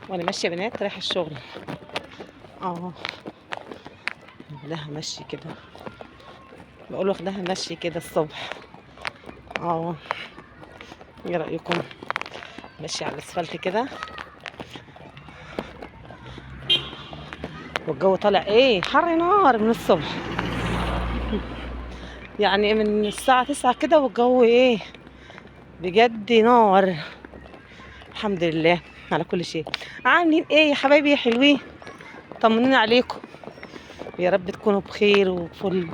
وانا ماشية يا بنات رايحة الشغل. اه واخداها مشي كده، بقول واخداها مشي كده الصبح. اه ايه رايكم؟ ماشي على الاسفلت كده والجو طالع ايه حر نار من الصبح، يعني من الساعة 9 كده والجو ايه بجد نار. الحمد لله على كل شيء. عاملين ايه يا حبايبي يا حلوين؟ طمنونا عليكم، يا رب تكونوا بخير وفل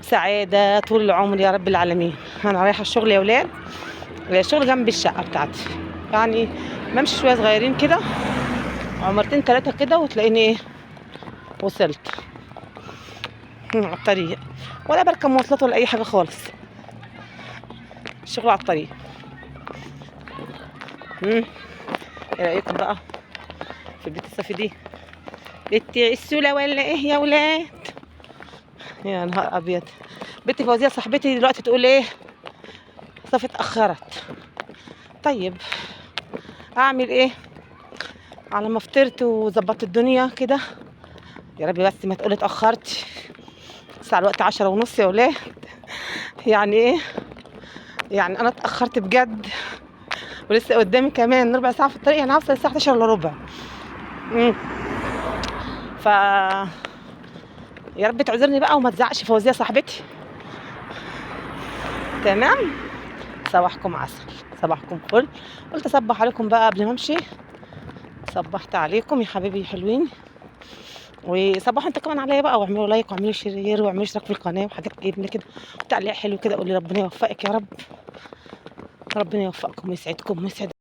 سعادة طول العمر يا رب العالمين. انا رايحة الشغل يا ولاد، الشغل جنب الشقة بتاعتي، يعني بمشي شوية صغيرين كده، عمرتين 3 كده وتلاقيني ايه وصلت على الطريق، ولا بركب مواصلات ولا اي حاجة خالص، الشغل على الطريق. ايه رايكم بقى في البيت الصافي دي؟ بنتي عسوله ولا ايه يا ولاد؟ يا نهار ابيض. بنتي فوزيه صاحبتي دلوقتي تقول ايه؟ صافي اتاخرت. طيب اعمل ايه؟ على ما فطرت وظبطت الدنيا كده، يا ربي بس ما تقولي اتاخرت. الساعة الوقت 10:30 يا ولاد، يعني ايه؟ يعني انا اتاخرت بجد، ولسه قدامي كمان ربع ساعة في الطريق، يعني هوصل الساعة 11:45. ف يا رب تعذرني بقى وما تزعقش فوزيه صاحبتي. تمام، صباحكم عسل، صباحكم فل. قلت اصبح عليكم بقى قبل ما امشي. صبحت عليكم يا حبايبي حلوين، وصبحوا انتوا كمان عليا بقى، واعملوا like واعملوا share واعملوا اشتراك في القناة وحاجات جميلة كده وتعليق حلو كده. قولي ربنا يوفقك يا رب، ربنا يوفقكم ويسعدكم ويسعد